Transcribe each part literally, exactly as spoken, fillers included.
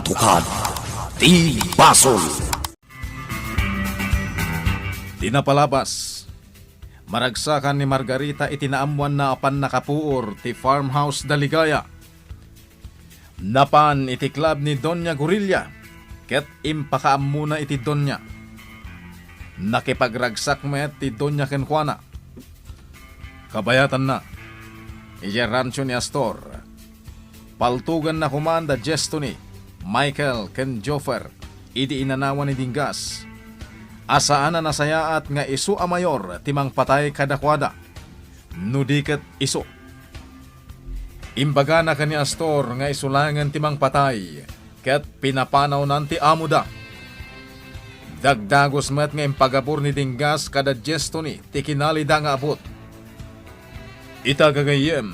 Tukad ti basol. Di napalabas, maragsakan ni Margarita iti naammoanna a pannakapuor ti Farmhouse da Ligaya. Napan iti club ni Doña Gorilla ket impakaammona iti Doña. Nakipagragsak met ti Doña kenkuana. Kabayatanna, idiay rancho ni Astor, paltuganna koman da Jestoni, Michael ken Joffer idi inanawan ni Dingas a saan a nasayaat nga isu a mayor ti mangpatay kadakuada, no di ket isu. Imbagana ken ni Astor nga isu laengen ti mangpatay ket pinapanawnan ti amoda. Dagdagus met nga impagabur ni Dingas kada Jestoni ti kinalida nga abut. Ita gagayyem,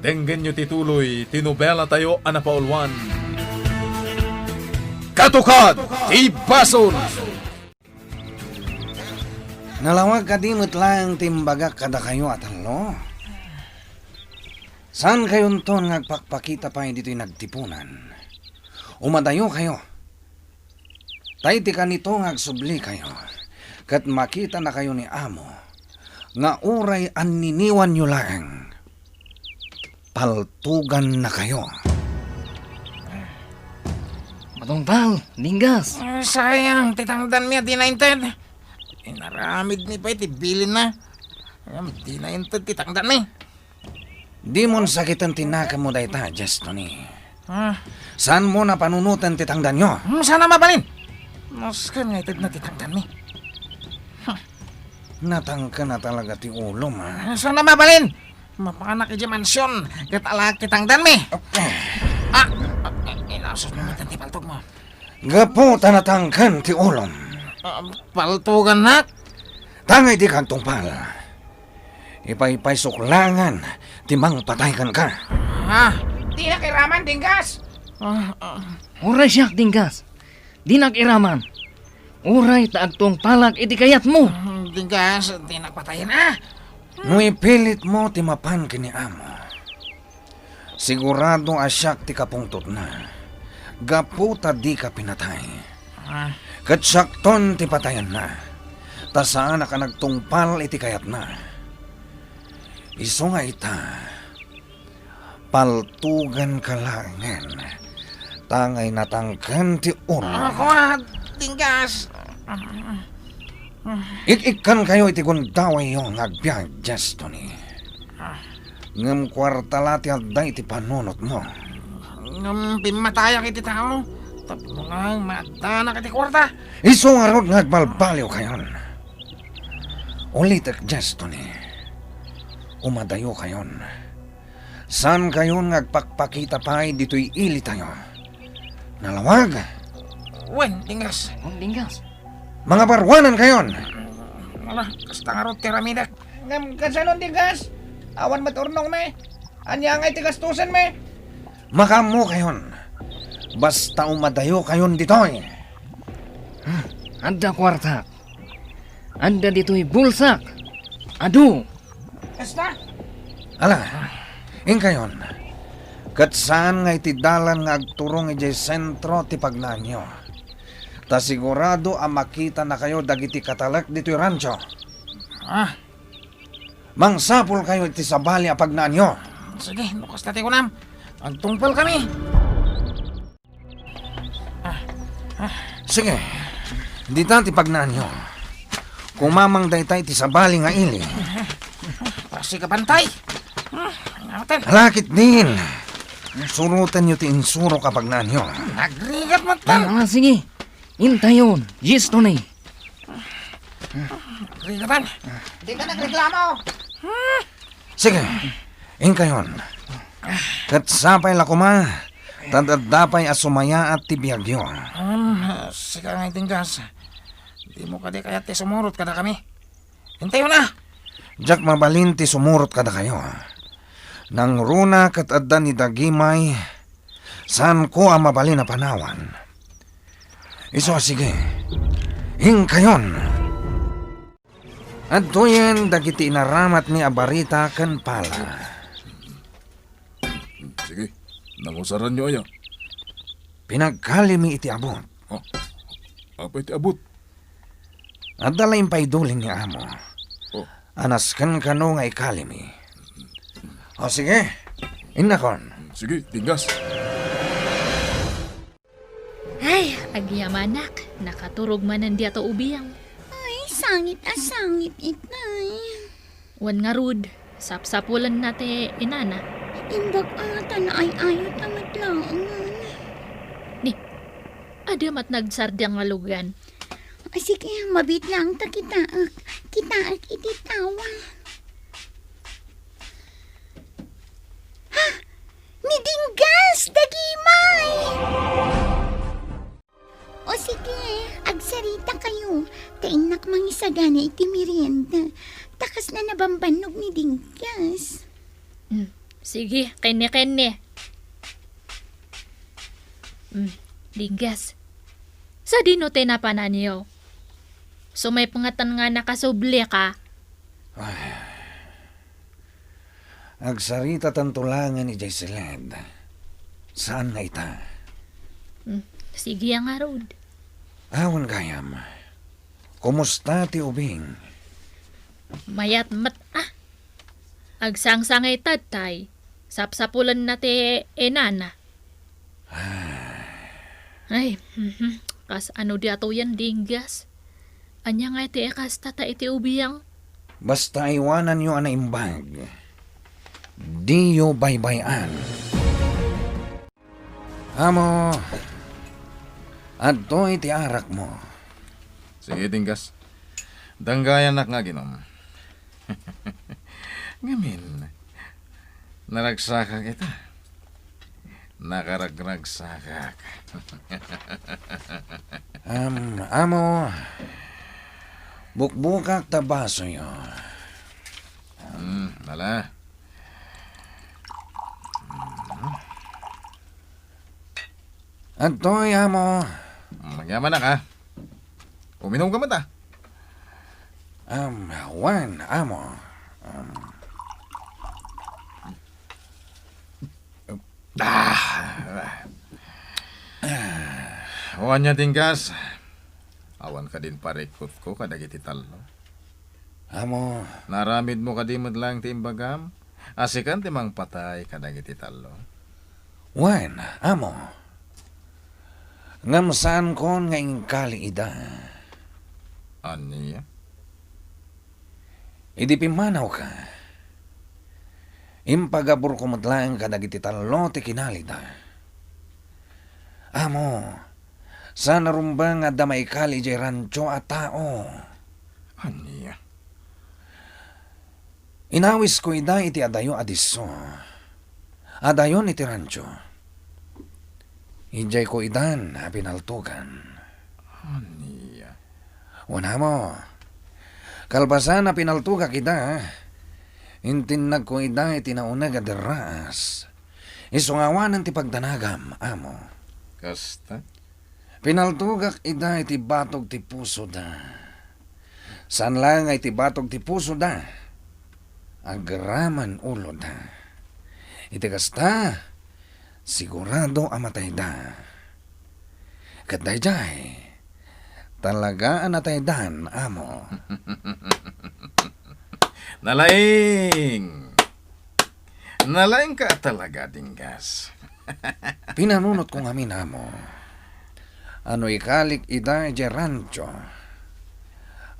denggenyo ti tuloy ti nobelatayo a napauluan, Katukad ti Basol! Nalawag kadi met laeng ti imbagak kadakayo a tallo? Saankayonton nga agpakpakita pay ditoy nagtipunan. Umadayokayo. Ta iti kanito nga agsublikayo, ket makitanakayo ni Amo nga uray anniniwanyo laeng, paltugannakayo. Matungpal, Dingas. Ah, sayang, ti tangdanmi a dina inted. Inaramidmi pay ti bilinna. Ngem dina inted ti tangdanmi. Dimon sakiten ti nakemmo dayta, Jestoni. Ah. Saanmo a panunoten ti tangdanyo? Hmm, saan a mabalin. Nasken nga itedna ti tangdanmi. Natangken a talaga ti ulom, ah. Ah, saan a mabalin. Mapanak idiay mansion, ket alaek ti tangdanmi. Okay. Ah, ah, inasusmo met ti paltogmo. Gapu ta natangken ti ulom. Ah, paltugannak? Tangay di kantungpal. Ipaypaysok laengen ti mangpatay kenka. Ah, dinak iraman, Dingas. Ah, ah. Uray siak, Dingas. Dinak iraman. Uray ta agtungpalak iti kayatmo. Mm, Dingas, dinak patayen, ah. No ipilitmo ti mapan ken ni Amo, sigurado a siak ti kapungtotna, gapu ta dika pinatay. Ah. Ket siakton ti patayenna, ta saanak a nagtungpal iti kayatna. Isu nga ita, paltuganka laengen, ta ngay natangken ti ulom. Ah, kua, Dingas. Ik-ikkankayo iti gundawayyo nga agbiag, Jestoni. Ngem kuarta la ti adda iti panunotmo. Ngem pimmatayak iti tao, tapno nga maaddanak iti kuarta. Isu ngarud nga agbalbaliwkayon. Ulitek, Jestoni. Umadayokayon. Saankayon nga agpakpakita pay ditoy ilitayo. Nalawag? Wen, Dingas. Wen, Dingas. Mangabarwanankayon! Ala, kasta ngarud ti aramidek. Ngem, kasano, Dingas? Awan met urnongmi. Ania ngay ti gastusenmi? Makaammokayon. Basta umadayokayon ditoy. Hmm, adda kuartak. Adda ditoy bulsak. Adu. Kasta? Ala, inkayon. Ket saan nga iti dalan nga agturong idiay sentro ti pagnaanyo. Ta sigurado a makitanakayo dagiti katalek ditoy rancho. Ah. Mangsapulkayo iti sabali a pagnaanyo. Sige, no kasta ti kunam, agtungpalkami. Sige, dita ti pagnaanyo. Kumamang dayta iti sabali nga ili. Pasig a bantay. Hmm, ingatan. Ala, ketdin. Surotenyo ti insurok a pagnaanyo. Nagrigat met tan. Ah, ah, sige. Intayon, Jestoni. Nagrigat tan. Dika nagreklamo. Sige, inkayon. Ket sapay la koma, ta adda pay a sumayaat ti biagyo. Um, sika nga, Dingas. Dimo kadi kayat ti sumurot kadakami? Intayon a. Diak mabalin ti sumurot kadakayo. Nangruna ket adda ni Dagimay, saanko a mabalin a panawan. Isu a sige, inkayon. Adtoyen dagiti inaramatmi a barita ken pala. Sige, nangusaranyo aya. Pinagkalimi iti abut. Oh, apay ti abut? Adda la impaidulin ni amo. Oh. A nasken kano nga ikalimi. O sige, innakon. Sige, Dinggas. Ay, agyamanak, nakaturog manen diay a ubiang. Ay, sangit a sangit itay. Wen ngarud, sapsapulenna ti inana. Imbag a ta naay-ayotna met laengen. Ni, adu met nagsardeng nga lugan. Ay, sige, mabiit laeng ta kitaek. Kitaek iti tawa. Ha? Ni Dinggas, dagimay! O sige, agsarita kayo. Ta innak mangisagana iti merienda. Ta kasla nabambannog ni Dinggas. Mm, sige, kenne, kenne. Mm, Dinggas. Sadino ti napananyo? Sumaipngatan nga nakasublika. Ay. Agsaritatanto laengen idiay siled. Saan nga ita? Hmm, sige a ngarud. Awan gayam. Kumusta ti ubing? Mayat met a. Agsangsangay tatay. Sapsapulenna ti inana. Ay, mhm. Kasano diay a Dinggas? Ania nga iti ikastata iti ubiang? Basta aywananyo a naimbag. Diyo baybay-an. Amo, adtoy ti arakmo. Sige, Dinggas. Danggayanak nga aginom. Ngamin, naragsakak ita. Nakaragragsakak. Am, amo, bukbukak ta basoyo. Hmm, ala. Adtoy, amo. Magyamanak, a. Uminumka met, a. Um, wen, amo. Um. Ah. Wen, Dinggas. Awan kadin parikutko kadagiti tallo? Amo. Naaramidmo kadi met laeng ti imbagam? A sikan ti mangpatay kadagiti tallo? Wen, amo. Ngem saankon nga inkali ida. Ania? Idi pimmanawka, impagaburko met laeng kadagiti tallo ti kinalida. Amo, saan a rumbeng nga adda maikali idiay rancho a tao. Ania? Inawisko ida iti adayo a disso. Adayon iti rancho. Idiayko idan a pinaltugan. Ania? Wen, amo. Kalpasan a pinaltugak ida, intinnagko ida iti nauneg a derraas. Isu nga awanen ti pagdanagam, amo. Kasta? Pinaltugak ida iti batog ti pusoda. Saan la nga iti batog ti pusoda, agraman uloda. Iti kasta, sigurado a matayda. Ket daydiay, talaga a nataydan, amo. Nalaing! Nalaingka talaga, Dinggas. Pinanunotko ngamin, amo. A no ikalik ida idiay rancho,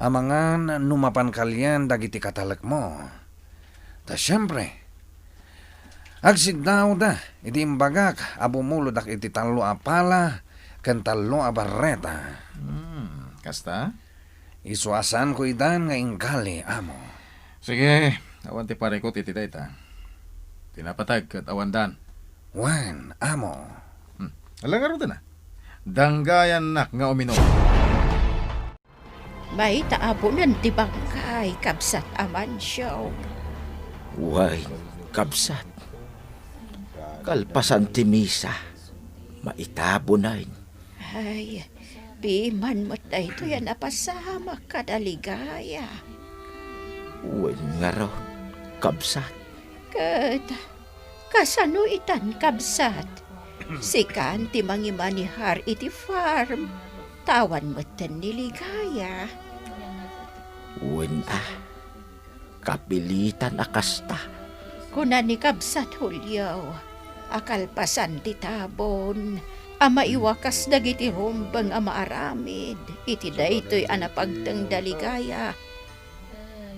amangan no mapan kalian dagiti katalekmo. Ta siempre, agsiddawda idi imbagak a bumulodak iti tallo a pala ken tallo a barreta. Hmm, kasta? Isu a saanko idan nga inkali, amo. Sige, awan ti parikut iti dayta. Ti napateg ket awandan. Wen, amo. Hmm. Ala ngaruden a. Danggayannak nga uminum. Mayta a bulen ti bangkay, kabsat Amancio. Wen, kabsat. Kalpasan ti misa, maitabunen. Ay, piman met daytoy a napasamak kada ligaya. Wen ngarud, kabsat. Ket kasano itan, kabsat? Sikan ti mangimanihar iti farm. Tawan metten ni Ligaya. Wen a, kapilitan a kasta. Kuna ni Kabsat Julio a kalpasan ti tabon a maiwakas dagiti rumbeng a maaramid iti daytoy a napagteng da Ligaya.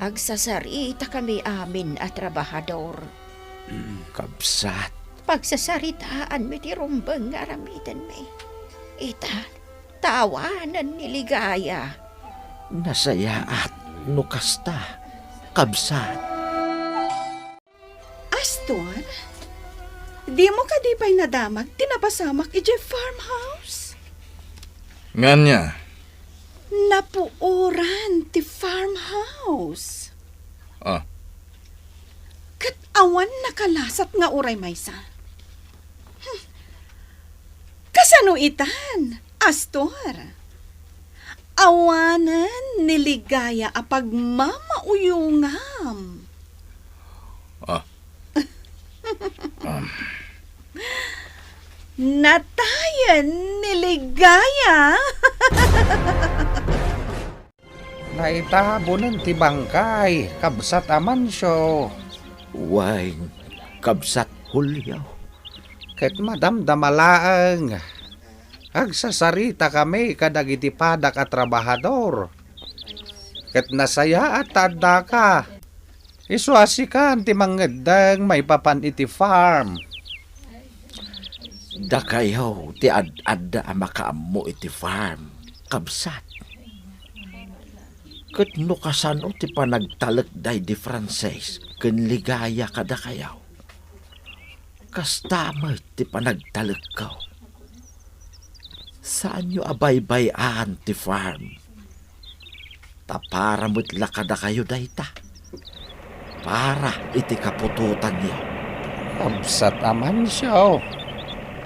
Agsasaritakami amin a trabahador. Kabsat. Pagsasaritaanmi ti rumbeng nga aramidenmi. Ita, tawanen ni Ligaya. Nasayaat no kasta, kabsat. Astor, dimo kadi pay nadamag ti napasamak idiay farmhouse? Ngania? Napuoran ti farmhouse. Ah. Ket awan nakalasat nga uray maysa. Hmm. Kasano itan, Astor? Awanen ni Ligaya a pagmamauyongam. Ah. Um. Natayen ni Ligaya. Naitabonen ti bangkay, kabsat Amancio. Wen, kabsat Julio. Ket madamdama laeng, agsasaritakami kadagiti padak a trabahador. Ket nasayaat ta addaka. Isu a sikan ti mangngeddeng maipapan iti farm. Dakayo ti ad-adda a makaammo iti farm, kabsat. Ket no kasano ti panagtalek daydi Frances ken Ligaya kadakayo, kasta met ti panagtalekko. Saanyo a baybay-an ti farm. Ta para met la kadakayo dayta. Para iti kaputotanyo. Kabsat Amancio.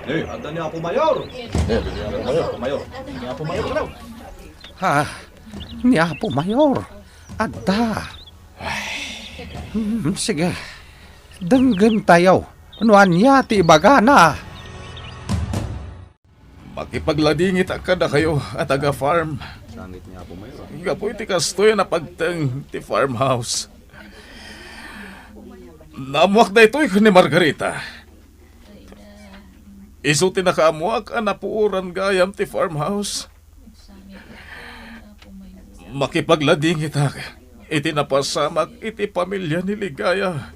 Eh, adda ni Apo Mayor. Eh, adda ni Apo Mayor. Ni Apo Mayor. Ha? Ni Apo Mayor. Adda. Ay. Hmm, sige. Denggentayo no ania ti ibagana. Makipagladingitak kadakayo a taga-farm. Gapu iti kastoy a napagteng ti farmhouse. Naammoak daytoy ken ni Margarita. Isu ti nakaammoak a napuoran gayam ti farmhouse. Makipagladingitak iti napasamak iti pamilia ni Ligaya.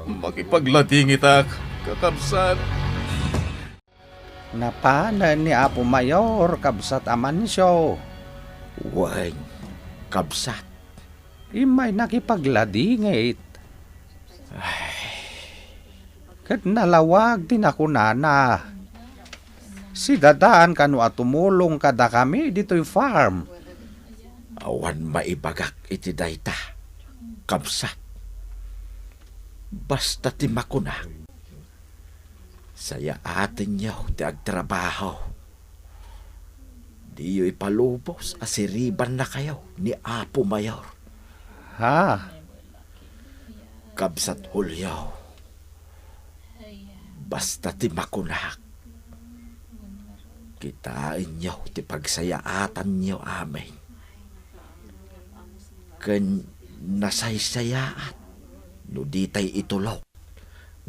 Makipagladingitak, kakabsat. Napanen ni Apo Mayor, kabsat Amancio. Wen, kabsat. Immay nakipagladingit. Ay. Ket nalawag ti nakunana. Sidadaan kano a tumulong kadakami ditoy farm. Awan maibagak iti dayta, kabsat. Basta ti makunak, sayaatenyo ti agtrabaho. Diyo ipalubos a siribannakayo ni Apo Mayor. Ha? Kabsat Julio, basta ti makunak, kitaenyo ti pagsayaatanyo amin. Ken nasaysayaat no ditay itulok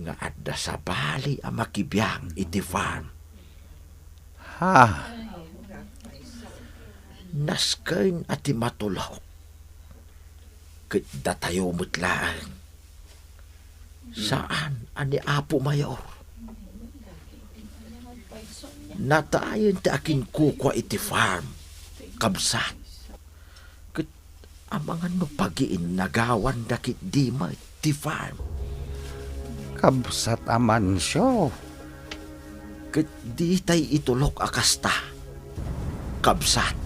nga adda sabali a makibiang iti farm. Ha? Nasken a ti matulok ket datayo met laeng. Saan a ni Apo Mayor. Natayen ti akinkukua iti farm, kabsat. Ket amangan no pagiinnagawanda ketdi met ti farm. Kabsat Amancio. Ket ditay itulok a kasta, kabsat.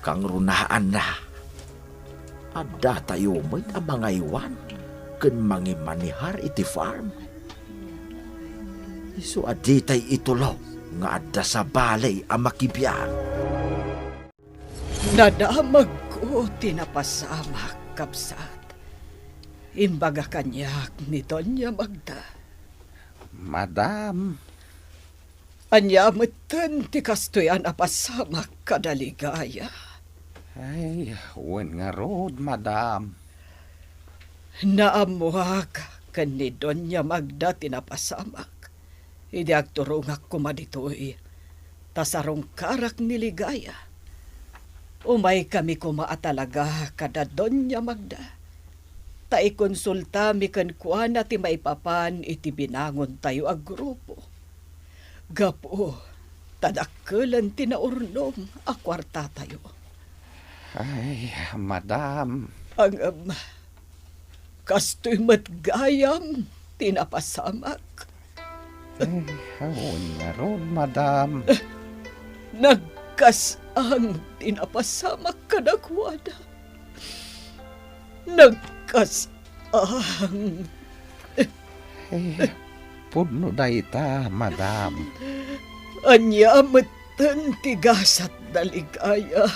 Kangrunaanna, addatayo met a mangaywan ken mangimanihar iti farm. Isu a ditay itulok nga adda sabali a makibiang. Nadamagko ti napasamak, kabsat. Imbaga kaniak ni Doña Magda Madam. Ania metten ti kastoy a napasamak kada Ligaya? Ay, wen ngarud, madam. Naammoak ken ni Doña Magda ti napasamak idi agturongak koma ditoy, ta sarungkarak ni Ligaya. Umaykami koma a talaga kada Doña Magda, ta ikonsultami kenkuana ti maipapan iti binangontayo a grupo. Gapu ta dakkelen ti naurnong a kuartatayo. Ay, madam. Ngem, kastoy met gayam ti napasamak. Ay, awan ngarud, madam. Nagkas-ang ti napasamak kadakuada. Nagkas-ang. Eh, pudno dayta, madam. Ania metten ti gasat da Ligaya?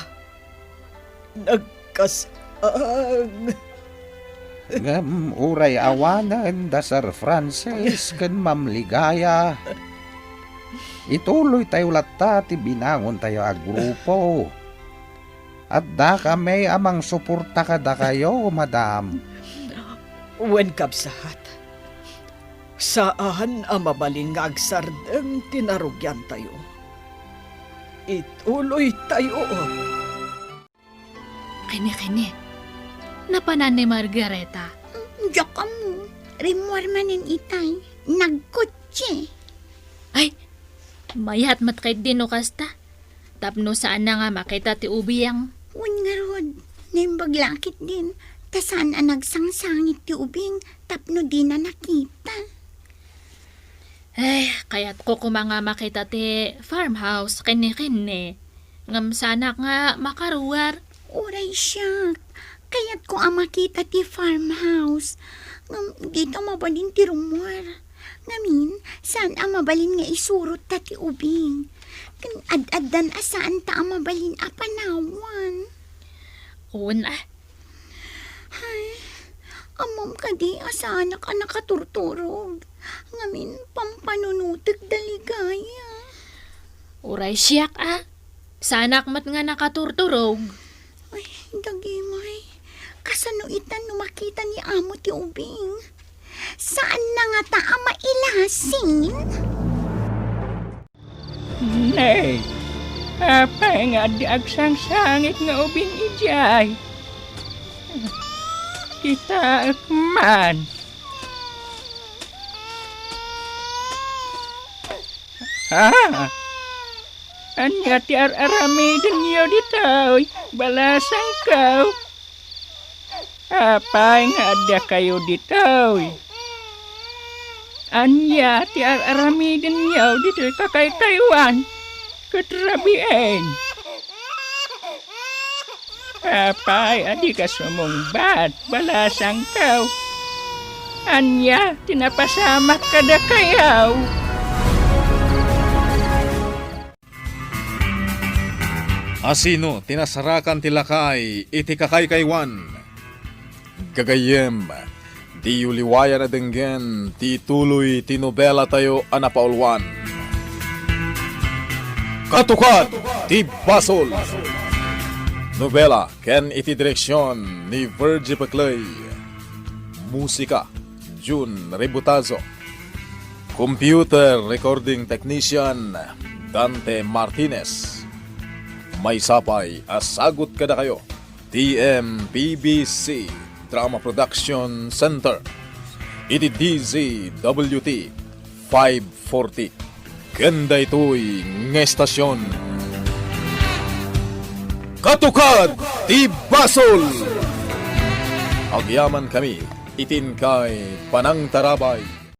Nagkas-ang. Ngem uray awanen da Sir Francis ken Ma'am Ligaya, ituloytayo latta ti binangontayo a grupo. Addakami a mangsuporta kadakayo, madam. Wen, kabsat, saan a mabalin nga agsardeng ti narugiantayo. Ituloytayo. Kene, kene. Napanan ni Margareta. Diak ammo. Rimmuar manen itay. Nagkotse. Ay, mayat met ketdi no kasta. Tapno saanna nga makita ti ubing. Wen ngarud, naimbag la ketdin, ta saan a nagsangsangit ti ubing tapno dina nakita. Eh, kayatko koma nga makita ti farmhouse, kene, kene. Ngem saanak nga makaruar. Uray siak, kayatko a makita ti farmhouse. Ngem dita mabalin ti rummuar. Ngamin, saan a mabalin nga isurot ta ti ubing. Ken ad-addan a saan ta a mabalin a panawan. Wen a. Ay, ammom kadi a saanak a nakaturturog. Ngamin, pampanunotek da Ligaya. Uray siak a. Saanak met nga nakaturturog. Ay, dagimay. Kasano ita no makita ni amo ti ubing? Saan na ngata a mailasin? Ne, apay nga adda agsangsangit nga ubing idiay? Kitaek man. Ah! Ania ti ar-aramidenyo ditoy, balasangko? Apay nga addakayo ditoy? Ania ti ar-aramidenyo ditoy kakaykaywan ket rabiin? Apay a dika sumungbat, balasangko? Ania ti napasamak kadakayo? Asino ti nasarakan ti lakay iti kakaykaywan? Gagayyem, diyo liwayan a denggen ti ituloy ti nobelatayo a napauluan, Katukad ti Basol. Nobela ken iti direksion ni Virgie Peclay. Musika, Jun Ributazo. Computer recording technician, Dante Martinez. Maysa pay a sagut kadakayo, T M P B C Drama Production Center, iti D Z W T five forty. Ken daytoy nga estasion, Katukad ti Basol! Agyamankami iti inkay panangtarabay.